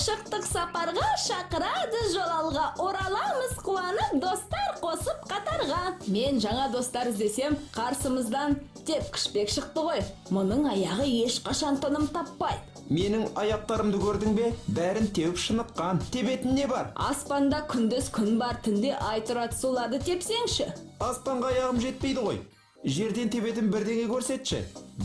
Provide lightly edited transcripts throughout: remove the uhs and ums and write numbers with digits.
Шықтық сапарға, шақырады жол алға. Ораламыз қуанып, достар қосып қатарға. Мен жаңа достар іздесем, қарсымыздан тепкішбек шықты ғой. Мұның аяғы ешқашан тыным таппайды. Менің аяқтарымды көрдің бе? Бәрін теуіп шыныққан. Тебетін не бар? Аспанда күндіз күн бар, түнде ай тұрады, соларды тепсеңші. Аспанға аяғым жетпейді ғой. Жерден тебетін бірдеңе көрсетші.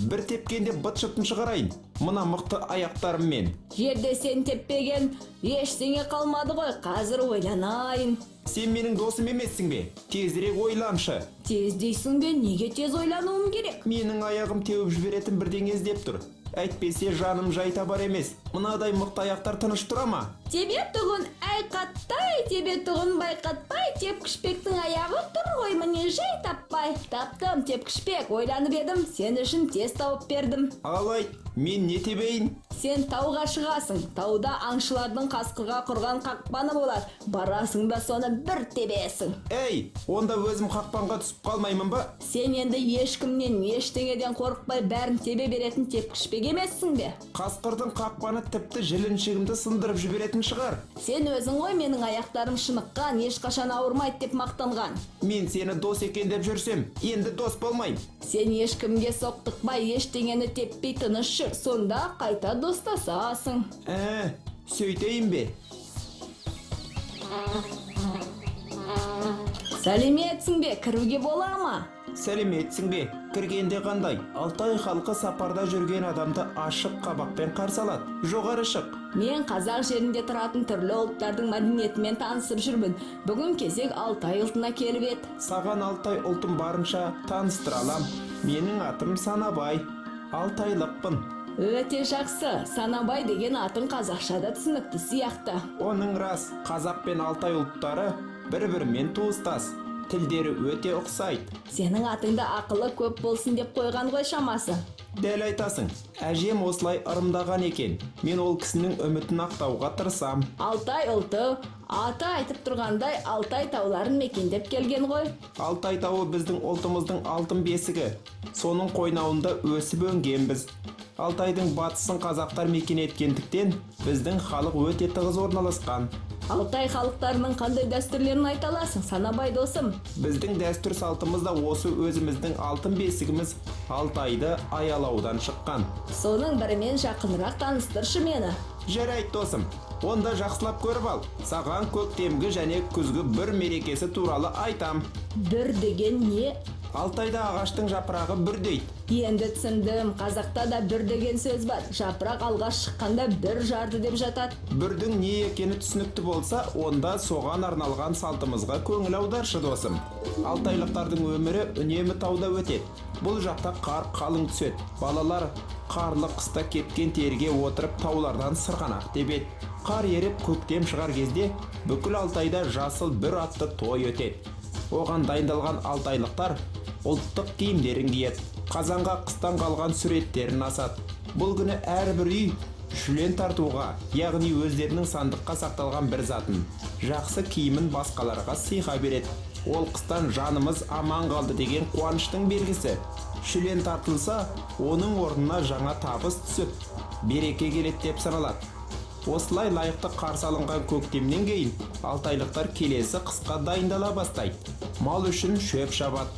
Бір тепкенде быт-шытын шығарайын. Мына мықты аяқтарыммен. Жерде сен теппеген ештеңе қалмады ғой. Қазір ойланайын. Сен менің досым емессің бе? Тезірек ойланшы. Тез дейсің бе? Неге тез ойлануым керек? Менің аяғым теуіп жіберетін бірдеңе іздеп тұр. Әйтпесе жаным жай табар емес. Мынадай мықты аяқтар тыныш тұра ма? Тебетұғын айқаттай, тебетұғын байқатпай, тепкішбектің аяғы тұр ғой міне жай таппай. Таптым, тепкішбек, ойланып едім, сен үшін тез тауып бердім. Ал айт, мен не тебейін? Сен тауға шығасың, тауда аңшылардың қасқырға құрған қақпаны болады. Барасың да соны бір тебесің. Әй, онда өзім қақпанға түсіп қалмаймын ба? Сен енді ешкімнен, ештеңеден қорықпай бәрін тебе беретін тепкішбек емессің бе? Қасқырдың қақпаны тіпті жіліншігімді сындырып жіберетін шығар. Сен өзің ғой менің аяқтарым шыныққан, ешқашан ауырмайды деп мақтанған. Мен сені дос екен деп жүрсем, енді дос болмаймын. Сен ешкімге соқтықпай, ештеңені теппей тыныш жүр, сонда қайта достасасың. Сөйтейін бе? Сәлеметсің бе, кіруге бола ма? Сәлеметсің бе, кіргенде қандай? Алтай халқы сапарда жүрген адамды ашық қабақпен қарсы алады. Жоғары шық. Мен қазақ жерінде тұратын түрлі ұлттардың мәдениетімен танысып жүрмін. Бүгін кезек Алтай ұлтына келіп еді. Саған Алтай ұлтын барынша таныстыра алам. Менің атым Санабай. Алтайлықпын. Өте жақсы. Санабай деген атың қазақшада түсінікті сияқты. Оның рас, қазақ пен Алтай ұлттары бір-бірімен туыстас. Тілдері өте ұқсайды. Сенің атыңда ақылы көп болсын деп қойған ғой шамасы. Дәл айтасың. Әжем осылай ырымдаған екен. Мен ол кісінің үмітін ақтауға тырысам. Алтай ұлты аты айтып тұрғандай Алтай тауларын мекендеп келген ғой. Алтай тауы біздің ұлтымыздың алтын бесігі. Соның қойнауында өсіп өнгенбіз. Алтайдың батысын қазақтар мекен еткендіктен біздің халық өте тығыз орналасқан. Алтай халықтарының қандай дәстүрлерін айта аласың, Санабай досым? Біздің дәстүр салтымыз да осы өзіміздің алтын бесігіміз Алтайды аялаудан шыққан. Соның бірімен жақынырақ таныстыршы мені. Жарайды досым, онда жақсылап көріп ал. Саған көктемгі және күзгі бүр мерекесі туралы айтам. Бүр деген не? Алтайда ағаштың жапырағы бүр дейді. Енді түсіндім, қазақта да бүр деген сөз бар. Жапырақ алғаш шыққанда бүр жарды деп жатады. Бүрдің не екені түсінікті болса, онда соған арналған салтымызға көңіл аударшы досым. Алтайлықтардың өмірі үнемі тауда өтеді. Бұл жақта қар қалың түседі. Балалар қарлы қыста кепкен теріге отырып таулардан сырғанақ тебеді. Қар еріп көктем шығар кезде бүкіл Алтайда жасыл бүр атты той өтеді. Оған дайындалған алтайлықтар ұлттық киімдерін киеді. Қазанға қыстан қалған суреттерін асады. Бұл күні әрбір үй шүлен тартуға, яғни өздерінің сандыққа сақталған бір затын, жақсы киімін басқаларға сыйға береді. Ол қыстан жанымыз аман қалды деген қуаныштың белгісі. Шүлен тартылса, оның орнына жаңа табыс түсіп, береке келеді деп саналады. Осылай лайықты қарсы алынған көктемнен кейін алтайлықтар келесі қысқа дайындала бастайды. Мал үшін шөп шабады.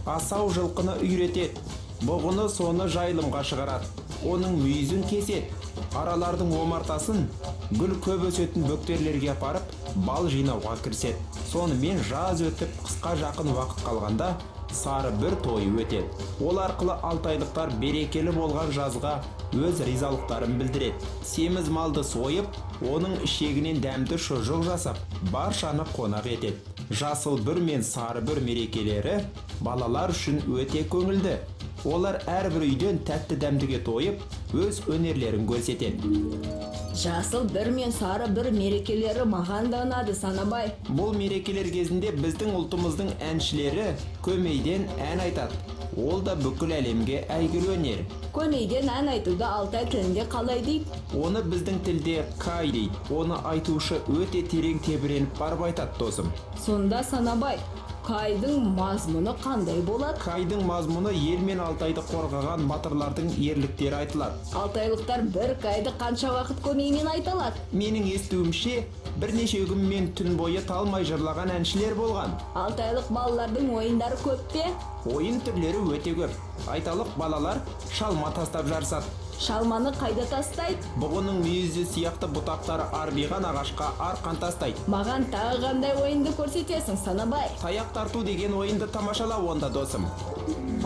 Асау жылқыны үйретеді. Бұғыны соны жайылымға шығарады. Оның мүйізін кеседі. Аралардың омартасын гүл көп өсетін бөктерлерге апарып, бал жинауға кіріседі. Сонымен жаз өтіп, қысқа жақын уақыт қалғанда сары бүр тойы өтеді. Ол арқылы алтайлықтар берекелі болған жазға өз ризалықтарын білдіреді. Семіз малды сойып, оның ішегінен дәмді шұжық жасап, баршаны қонақ етеді. Жасыл бүр мен сары бүр мерекелері балалар үшін өте көңілді. Олар әрбір үйден тәтті дәмдіге тойып, өз өнерлерін көрсетеді. Жасыл бүр мен сары бүр мерекелері маған да ұнады, Санабай. Бұл мерекелер кезінде біздің ұлтымыздың әншілері көмейден ән айтады. Ол да бүкіл әлемге әйгілі өнер. Көмейден ән айтуды алтай тілінде қалай дейді? Оны біздің тілде кай дейді. Оны айтушы өте терең тебіреніп барып айтады, досым. Сонда Санабай, Кайдың мазмұны қандай болады? Кайдың мазмұны ел мен Алтайды қорғаған батырлардың ерліктері айтылады. Алтайлықтар бір кайды қанша уақыт көмеймен айта алады? Менің естуімше, бірнеше күн мен түн бойы талмай жырлаған әншілер болған. Алтайлық балалардың ойындары көп пе? Ойын түрлері өте көп. Айталық, балалар шалма тастап жарысады. Шалманы қайда тастайды? Бұғының мүйізі сияқты бұтақтары арбиған ағашқа арқан тастайды. Маған тағы қандай ойынды көрсетесің, Санабай? Таяқ тарту деген ойынды тамашала онда, досым.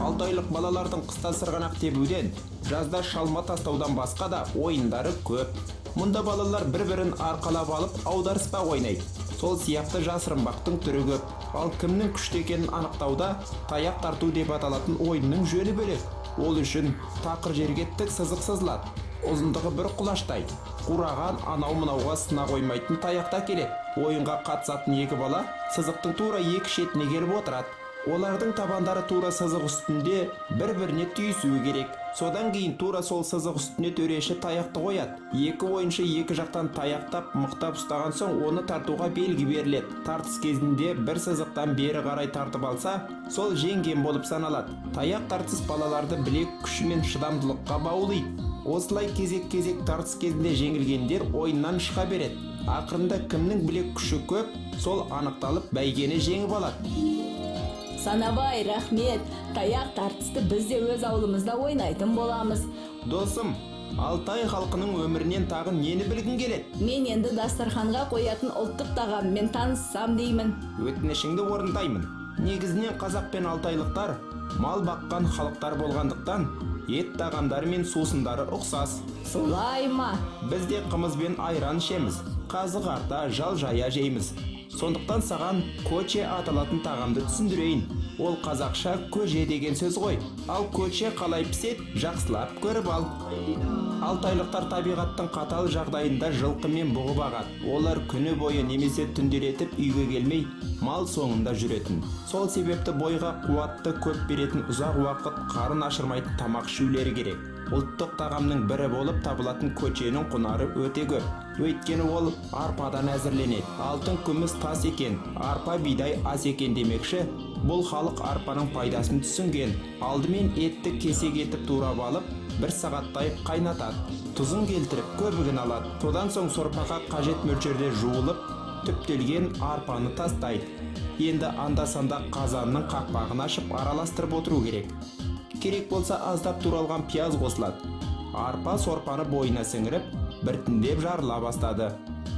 Алтайлық балалардың қыста сырғанақ тебуден, жазда шалма тастаудан басқа да ойындары көп. Мұнда балалар бір-бірін арқалап алып аударыспақ ойнайды. Сол сияқты жасырынбақтың түрі көп. Ал кімнің күшті екенін анықтауда таяқ тарту деп аталатын ойынның жөні бөлек. Ол үшін тақыр жерге тік сызық сызылады. Ұзындығы бір құлаштай. Қураған анау-мынауға сына қоймайтын таяқта келеді. Ойынға қатысатын екі бала сызықтың тура екі шетіне келіп отырады. Олардың табандары тура сызық үстінде бір-біріне түйісуі керек. Содан кейін тура сол сызық үстіне төреші таяқты қояды. Екі ойыншы екі жақтан таяқтап, мықтап ұстаған соң оны тартуға белгі беріледі. Тартыс кезінде бір сызықтан бері қарай тартып алса, сол жеңген болып саналады. Таяқ тартыс балаларды білек күші мен шыдамдылыққа баулиды. Осылай кезек-кезек тартыс кезінде жеңілгендер ойыннан шыға береді. Ақырында кімнің білек күші көп, сол анықталып бәйгені жеңіп алады. Санабай, рахмет. Таяқ тартысты біз де өз ауылымызда ойнайтын боламыз. Досым, Алтай халқының өмірінен тағы нені білгің келеді? Мен енді дастарханға қоятын ұлттық тағаммен таныссам деймін. Өтінішіңді орындаймын. Негізінен қазақ пен алтайлықтар мал баққан халықтар болғандықтан ет тағамдары мен сусындары ұқсас. Солай ма? Біз де қымыз бен айран ішеміз, қазы қарта, жал жая жейміз. Сондықтан саған көче аталатын тағамды түсіндірейін. Ол қазақша көже деген сөз ғой. Ал көче қалай піседі, жақсылап көріп ал. Алтайлықтар табиғаттың қатал жағдайында жылқы мен бұғы бағады. Олар күні бойы немесе түнделетіп үйге келмей, мал соңында жүретін. Сол себепті бойға қуатты көп беретін, ұзақ уақыт қарын ашырмайтын тамақ ішулері керек. Ұлттық тағамның бірі болып табылатын көченің құнары өте көп. Өйткені ол арпадан әзірленеді. Алтын күміс тас екен, арпа бидай ас екен демекші, бұл халық арпаның пайдасын түсінген. Алдымен етті кесек етіп турап алып, бір сағаттай қайнатады. Тұзын келтіріп, көбігін алады. Содан соң сорпаға қажет мөлшерде жуылып, түптелген арпаны тастайды. Енді анда-санда қазанның қақпағын ашып араластырып отыру керек. Керек болса аздап туралған пияз қосылады. Арпа сорпаны бойына сіңіріп, біртіндеп жарыла бастады.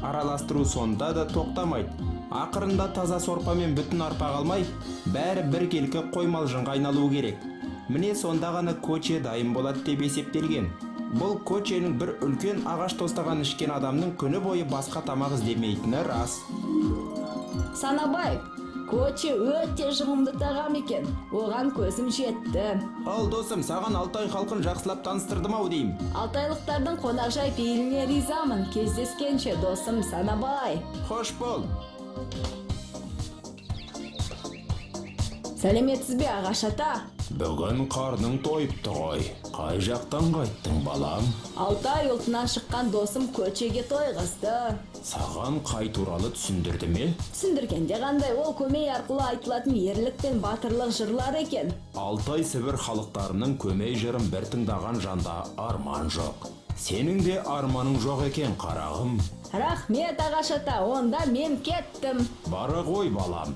Араластыру сонда да тоқтамайды. Ақырында таза сорпамен бүтін арпа қалмай, бәрі біркелкі қоймалжыңға айналуы керек. Міне сонда ғана көче дайын болады деп есептелген. Бұл көченің бір үлкен ағаш тостаған ішкен адамның күні бойы басқа тамақ іздемейтіні рас. Санабай, көче өте жұғымды тағам екен. Оған көзім жетті. Ал досым, саған Алтай халқын жақсылап таныстырдым ау деймін. Алтайлықтардың қонақжай пейіліне ризамын. Кездескенше, досым Санабай. Хош бол. Сәлеметсіз бе, ағаш ата? Бүгін қарның тойыпты ғой. Қай жақтан қайттың, балам? Алтай ұлтынан шыққан досым көчеге тойғызды. Саған қай туралы түсіндірді ме? Түсіндіргенде қандай, ол көмей арқылы айтылатын ерлік пен батырлық жырлар екен. Алтай Сібір халықтарының көмей жырын бір тыңдаған жанда арман жоқ. Сенің де арманың жоқ екен, қарағым. Рахмет, ағаш ата, онда мен кеттім. Бара ғой, балам.